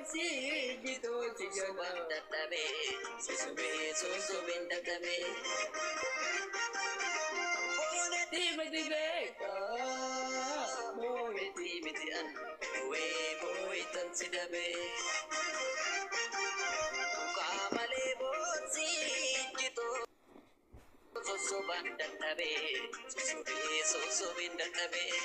Boosii jitooti jala. Sosobee sosobeen dadhabee. Boonetti miti beekaa. Boonetti miti an. Wee booyitan si dhabee. Qaamalee boosii jitoo. Sosobaan dadhabee. Sosobee sosobeen dadhabee.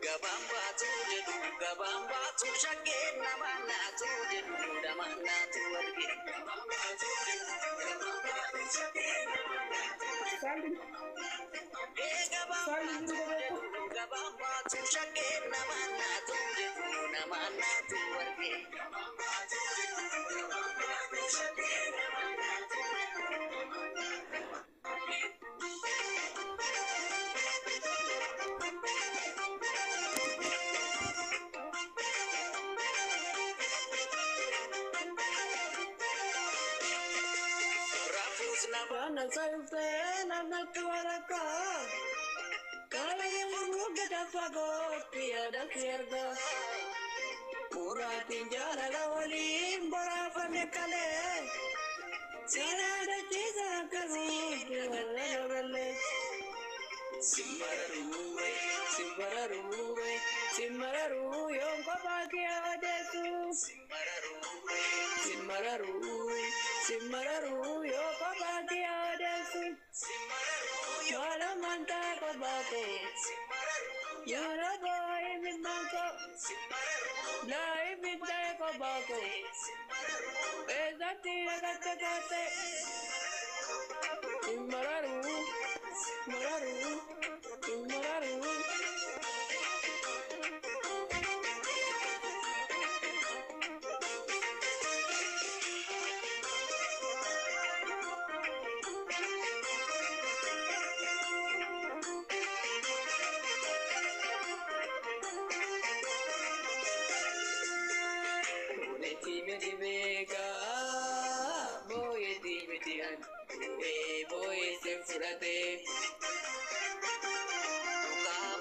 Gabaan baatu jedhu gabaan baatu shakkeen namaan naatu jedhu namaan naatu arge. Gabaan baatu jedhu gabaan baatu shakkeen namaan naatu Saalli jedhu. Gabaan saalli baatu jiru beeku. jedhu gabaan baatu shakkeen namaan naatu jedhu namaan naatu arge. Gabaan baatu jedhu gabaan baatu shakkeen namaan naatu jedhu namaan naatu arge. Rafuus nama. Kana salphee namatti waraqaa. Kalee murmuga fagootti yaada si argaa. Muraatiin jaalala waliin boraafanne kalee. Seenaa dachiisa akkasii warra daballee. Simbararuuwe, simbararuuwe, simbararuu yoon kophaa kee odeessu. Simbararuuwe, simbararuu yoo kophaa kee odeessu. Maal amantaa kophaa koo, yoo boo'ee mimmaan koo, laa ibidda kophaa koo, eessatti dhagatte kaate. Simbararuu, mararuu, simbararuu. Boonetti miti beekaa, booyetti miti an, ee booyee fudhatee.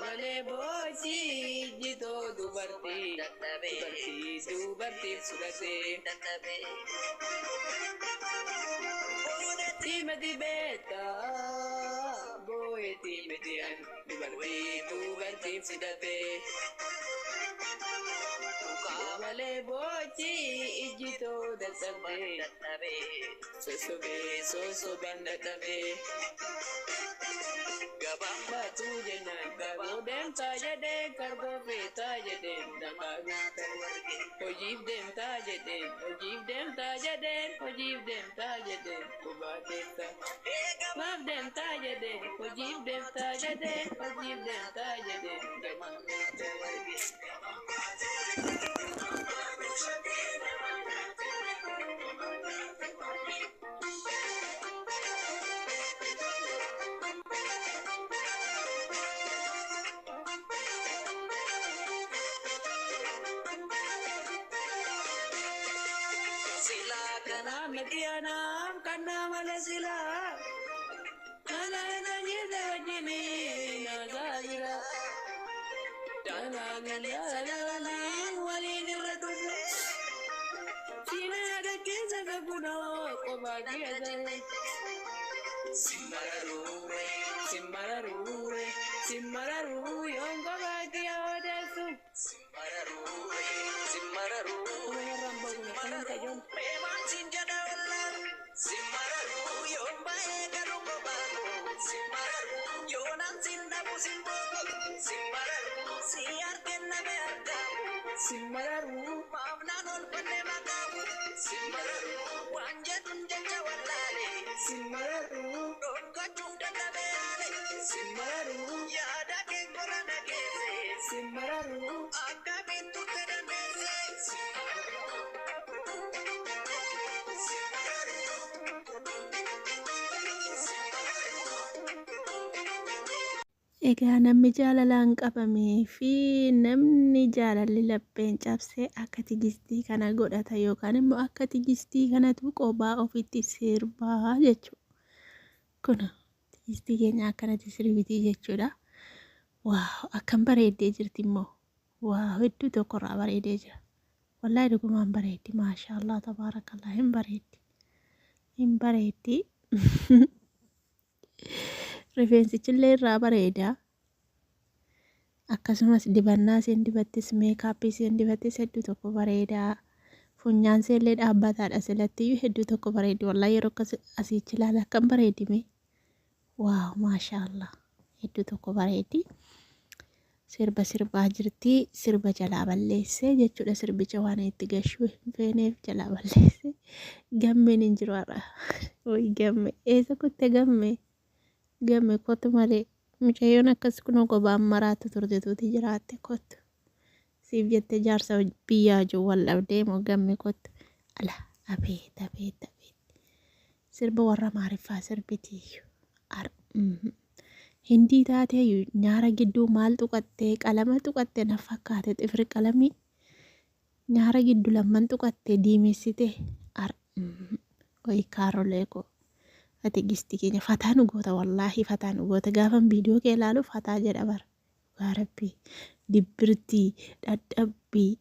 Malee boosii jitoo dubartii, dubartii dubartii fudhatee. Boonetti miti beekaa, booyetti miti an, dubartii dubartii fudhatee. Malee boosii ijjitoo dadhabee, sosobee sosobeen dadhabee. Gabaan baatu jennaan gaboo deemtaa jedhee kargoo feetaa jedhee namaa nyaata warge. Hojiif deemtaa jedhee hojiif deemtaa jedhee hojiif deemtaa jedhee kophaa keessa. Maaf deemtaa jedhee hojiif deemtaa jedhee hojiif deemtaa jedhee gamaa nyaata warge. Silaa kana Kanaaf miti anaaf kan nama silaa. Kana irra jirre wajjin nagaa jira. Kanaan jaalalalaan waliin irra dhufe. Siinaa keessa gabbunoo kophaa kiyya ta'e. Simbararuure, simbararuure, simbararuu yoon kophaa kiyya odeessu. Simbararuure, simbararuu, Kuma irraan boqne kanan kajoon. Meemaan siin jedha wallaan. Simbararuu yoon ba'ee galu kophaa koo. Simbararuu yoonaan siin dhabu siin boogo. Simbararuu si argeen nabe argamu. Simbararuu, Maaf naan oolfanne maqaamu. Simbararuu waan jedhuun jecha wallaale. simbararuu, Dhorkachuuf dadhabee yaale. simbararuu, Yaada kee gola na geesse. simbararuu. Akkamiin turte dandeesse. Egaa namni jaalalaan qabamee fi namni jaalalli lapheen cabse akka Tigistii kana godhata yookaan immoo akka Tigistii kanatu qobaa ofitti sirbaa jechuudha. Kun Tigistii keenya akkanatti sirbitii jechuudha. Waaw, akkam bareeddee jirti immoo. Waaw, hedduu tokkorraa bareedee jira. Wallaahi dhugumaan bareeddi. Maashaallah tabaarakallah hin bareeddi. Hin bareeddi. Rifeensichillee irraa bareeda. Akkasumas dibannaa isheen dibattis meekaappii isheen dibattis hedduu tokko bareeda. Funyaan isheellee dhaabbataadha silattiyyuu hedduu tokko bareeddi. Wallaahi yeroo akkas asiichi ilaala akkam bareeddi mee. Waaw maashaallah hedduu tokko bareeddi. Sirba sirbaa jirti. Sirba jalaa balleessee jechuudha. Sirbicha waan itti gashuu hin feeneef jalaa balleessee. Gammeen hin jiru har'a. Wayi gamme eessa kutte gamme? Gamme kottu malee. Mucayyoon akkas kunoo qobaan maraatu turtetuuti jiraatte kottu. Siif jettee jaarsa biyyaa wajjin wal dhabdee moo gamme kottu. Ala abeet abeet abeet. Sirba warra Amaariffaa sirbitiiyyu. Ar Hindii taateeyyu nyaara gidduu maal tuqattee qalama tuqatte na fakkaate xifri qalamii nyaara giddu lamman tuqatte diimessite ar wayi kaarolee koo ati gisti keenya fataa nu goota wallaahi fataa nu goota gaafan viidiyoo kee ilaalu fataa jedha bara dhugaa rabbii dibbirtii dhadhabbii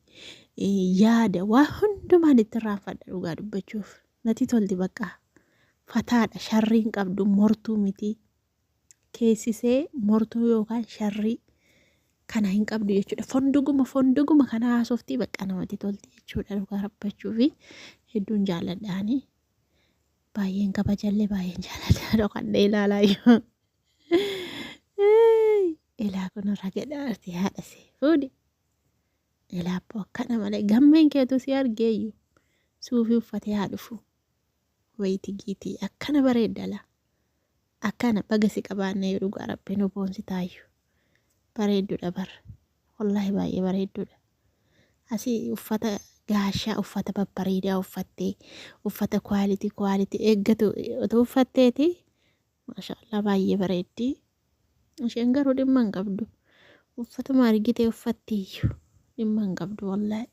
yaada waa hundumaan itti irraanfadha dhugaa dubbachuuf natti tolti bakka fataadha sharrii hin qabdu mortuu miti keessisee mortuu yookaan sharrii kana hin qabdu jechuudha. Fonduguma fonduguma kana haasoftii bakka namatti tolti jechuudha dhugaa rabbachuu fi hedduun jaalladhaani. Baay'een kabajallee baay'een jaalladha dhokadhee ilaalaa iyyuu. Ilaa kun ragadha arti haadha see fuudhi. Ilaa abboo akkana malee gammeen keetu si argeeyyu suufii uffatee haa dhufu. Wayitii giitii akkana bareedda laa. Akkana baga si qabaannee dhugaa rabbi nu boonsi taayyu. Bareedduudha bar. Wallaahi baay'ee bareedduudha. Asii uffata gaashaa uffata babbareedaa uffattee uffata quality quality eeggatu otoo uffatteeti maashaallah baay'ee bareeddi. Isheen garuu dhimma hin qabdu. Uffatuma argite uffattiyyuu dhimma hin qabdu wallaahi.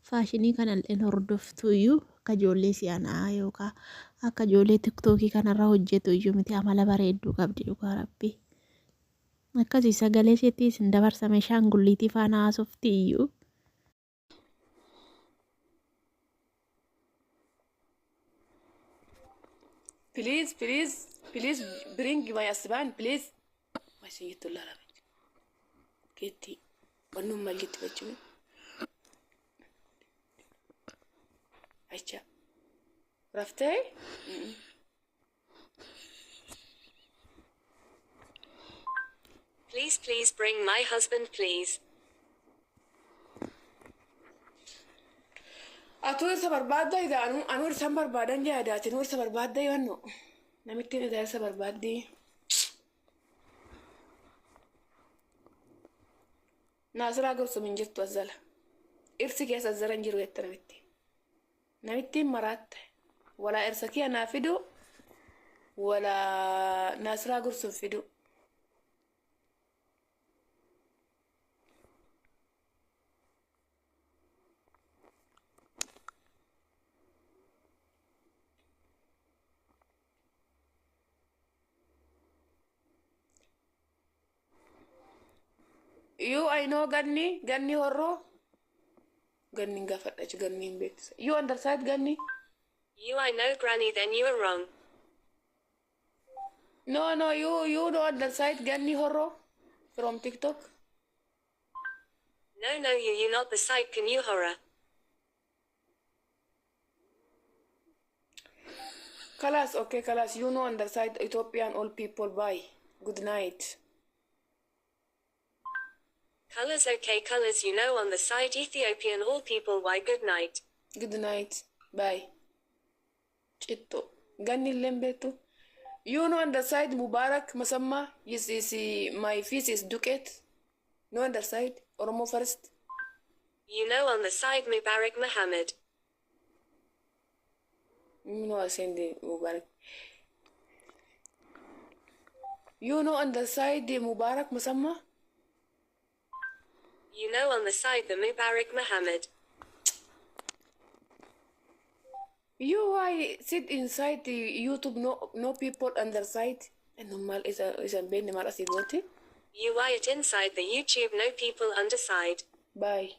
Faashinii kanallee hordoftu iyyuu akka ijoollee si'anaa yookaan akka ijoollee tiktookii kanarra hojjetu iyyuu miti amala bareedduu qabdi dhugaa rabbi. Akkasii sagalee isheetti isin dabarsa meeshaan gulliitii faana haasofti iyyuu. Please, please, please bring my husband, please. Masin jettu laala. Keetti wannum mal jetti bachuun. Acha. Raftee? Please, please bring my husband, please. Atuu isa barbaadda idaanu anuu isaan barbaadan yaadaati nuu isa barbaadda yoonnu namittiin idaa isa barbaaddi. Naasiraa gorsum hin jirtu as jala. Irsi keessa as jala hin jiru jette namitti. Namittiin maraatte. Walaa irsa kiyya naa fidu walaa naasiraa gorsum fidu. You I know ganni ganni horroo ganni hin gaafadha ganni hin beeksisa. You understand ganni? You I know granny, then you are wrong. No, you don't understand ganni horroo from TikTok. No, you not the site can you horror. Kalas, okay, kalas. You know underside Ethiopian all people. Bye. Good night. Colors okay, colors you know on the side Ethiopian all people why good night. Good night. Bye. Chitto. Ganni lembetu. You know underside Mubarak Masamma. Yes, is my face is Duket. No underside. Oromo first. You know on the side Mubarak Muhammad. You know I send the Mubarak. You know underside the Mubarak Masamma. You know on the side the Mubarak Muhammad. You why sit inside the YouTube no people underside. And normal is a ben mal asigoti. You why it inside the YouTube no people underside. Bye.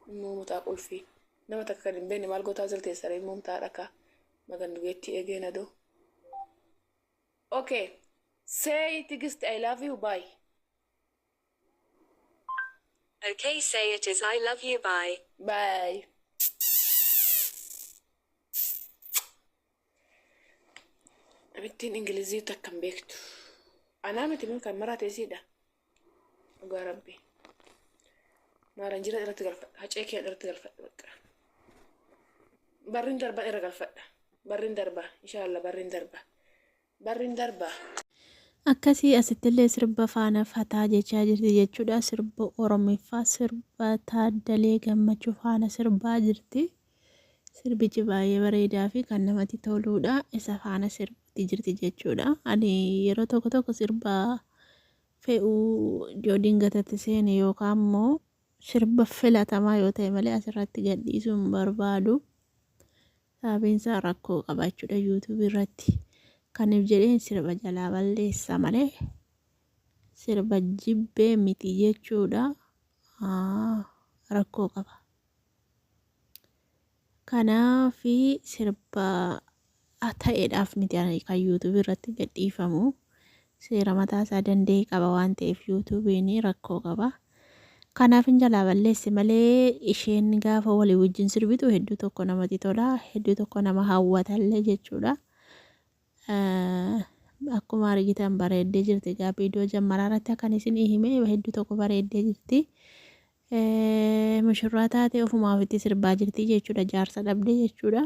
Immoo mutaa qulfii. Nama takka kan hin beekne maal gootaa jala teessaree immoo taa dhaka. Magan dugeetti eegeen adoo. Okay. Say Tigist, I love you, bye. Okay, say it is I love you, bye. Bye. Namittiin Ingilizii takka hin beektu. Anaa miti mun kan maraate isiidha. Dhugaa Rabbi. Maaran jira irratti galfadha. Hacee kee irratti galfadha bakka. Barriin darba irra galfadha. Barriin darba. Inshaallah barriin darba. Barriin darba. Akkasii asittillee sirba faana fataa jechaa jirti jechuudha. Sirba Oromiffaa sirba Taaddalee Gammachuu faana sirbaa jirti. Sirbichi baay'ee bareedaa fi kan namatti toluudha. Isa faana sirbutti jirti jechuudha. Ani yeroo tokko tokko sirba fe'uu yoo dingatatti seene yookaan immoo sirba filatamaa yoo ta'e malee asirratti gadhiisuu hin barbaadu. Sababiin isaa rakkoo qaba jechuudha YouTube irratti. Kaniif jedheen sirba jalaa balleessa malee sirba jibbee miti jechuudha. Rakkoo qaba. Kanaafi sirba ta'eedhaaf miti kan YouTube irratti gadhiifamu. Seera mataa isaa danda'e qaba waan ta'eef YouTube'n rakkoo qaba. Kanaaf hin jalaa balleesse malee isheen gaafa walii wajjin sirbitu hedduu tokko namatti tola, hedduu tokko nama hawwatallee jechuudha. Akkuma argitan bareeddee jirti egaa viidiyoo jammaraa irratti akkan isin hime hedduu tokko bareeddee jirti. Mushurraa taatee ofumaa ofitti sirbaa jirti jechuudha, jaarsa dhabdee jechuudha.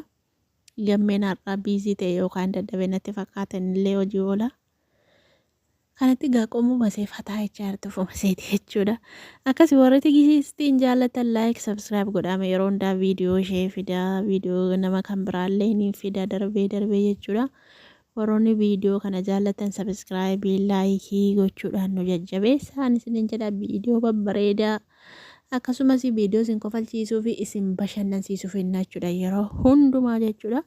Gammeen har'aa biizii ta'e yookaan dadhabee natti fakkaata, innillee hojii oola. Kanatti egaa qomuma see fataa jechaa jirti ofuma seeti jechuudha. Akkasi warri Tigistiin jaallatan like, subscribe godhaame. Yeroo hundaa viidiyoo ishee fida, viidiyoo nama kan biraallee ni fida darbee darbee jechuudha. Warroonni viidiyoo kana jaallatan subscribe, like gochuudhaan nu jajjabeessaan isinin jedha. Viidiyoo babbareedaa akkasumas viidiyoo isin kofalchiisuu fi isin bashannansiisuu finna jechuudha yeroo hundumaa jechuudha.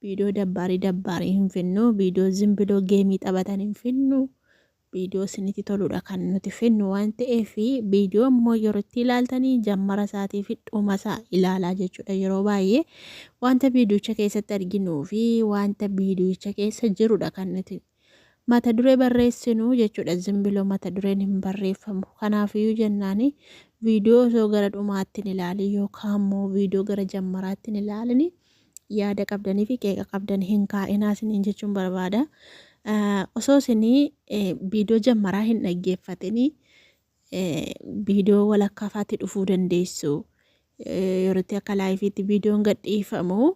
Viidiyoo dabbaarii dabbaarii hin finnu, viidiyoo zimbiloo geemii taphatan hin finnu, viidiyoo isinitti toludha kan nuti finnu waan ta'eef, viidiyoo immoo yeroo itti ilaaltanii jammara isaatii fi dhuma isaa ilaalaa jechuudha. Yeroo baay'ee wanta viidiyocha keessatti arginuu fi wanta viidiyocha keessa jirudha kan nuti mata duree barreessinu jechuudha. Zimbiloo mata dureen hin barreeffamu. Kanaafiyyuu jennaani viidiyoo osoo gara dhumaatti hin ilaalin yookaan immoo viidiyoo gara jammaraatti hin ilaalin yaada qabdanii fi qeeqa qabdan hin kaa'inaa isiniin jechuun barbaada. Osoo isinii viidiyoo jammaraa hin dhaggeeffatinii viidiyoo walakkaa faatti dhufuu dandeessu. Yeroo itti akka laayifiitti viidiyoon gadhiifamu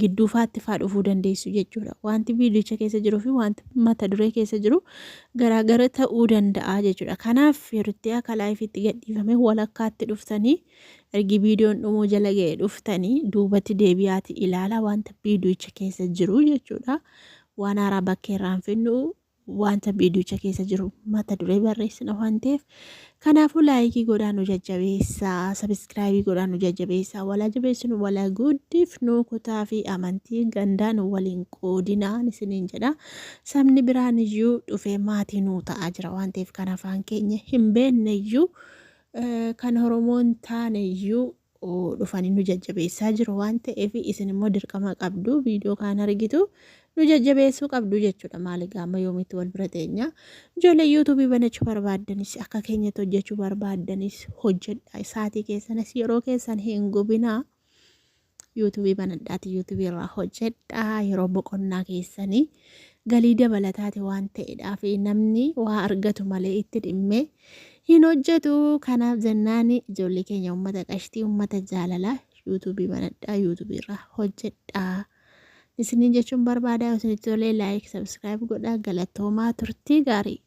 gidduu faatti faa dhufuu dandeessu jechuudha. Wanti viidiyocha keessa jiruu fi wanti mata duree keessa jiru garaagara ta'uu danda'a jechuudha. Kanaaf yeroo itti akka laayifiitti gadhiifame walakkaatti dhuftanii, ergi viidiyoon dhumuu jala ga'e dhuftanii, duubatti deebi'aati ilaala wanta viidiyocha keessa jiru jechuudha. Waan haaraa bakkee irraa hin finnu, wanta viidiyocha keessa jiru mata duree barreessina waan ta'eef. Kanaafuu like godhaa nu jajjabeessaa, subscribe godhaa nu jajjabeessaa, walaa jabeessinu, walaa guddifnu, kutaa fi amantii gandaan waliin qoodinaan isiniin jedha. Sabni biraan iyyuu dhufee maatii nuu ta'aa jira waan ta'eef, kan afaan keenya hin beekne iyyuu, kan Oromoon taane iyyuu dhufanii nu jajjabeessaa jiru waan ta'eef, isin immoo dirqama qabdu, viidiyoo kaan argitu nu jajjabeessuu qabdu jechuudha. Maali gaama yoomitti wal bira teenya? Ijoollee yuutuubii banachuu barbaaddanis, akka keenyatti hojjechuu barbaaddanis, hojjedha. Isaatii keessanis yeroo keessan hin gubinaa. Yuutuubii banadhaati yuutuubii irraa hojjedha. Yeroo boqonnaa keessanii galii dabalataati waan ta'eedhaaf, namni waa argatu malee itti dhimmee hin hojjetu. Kanaaf jennaan ijoollee keenya, uummata qashtii, uummata jaalalaa, yuutuubii banadhaa, yuutuubii irraa hojjedha. Isiniin jechuun barbaada. Isinitti tolee like, subscribe godhaa. Galatoomaa, turtii gaarii.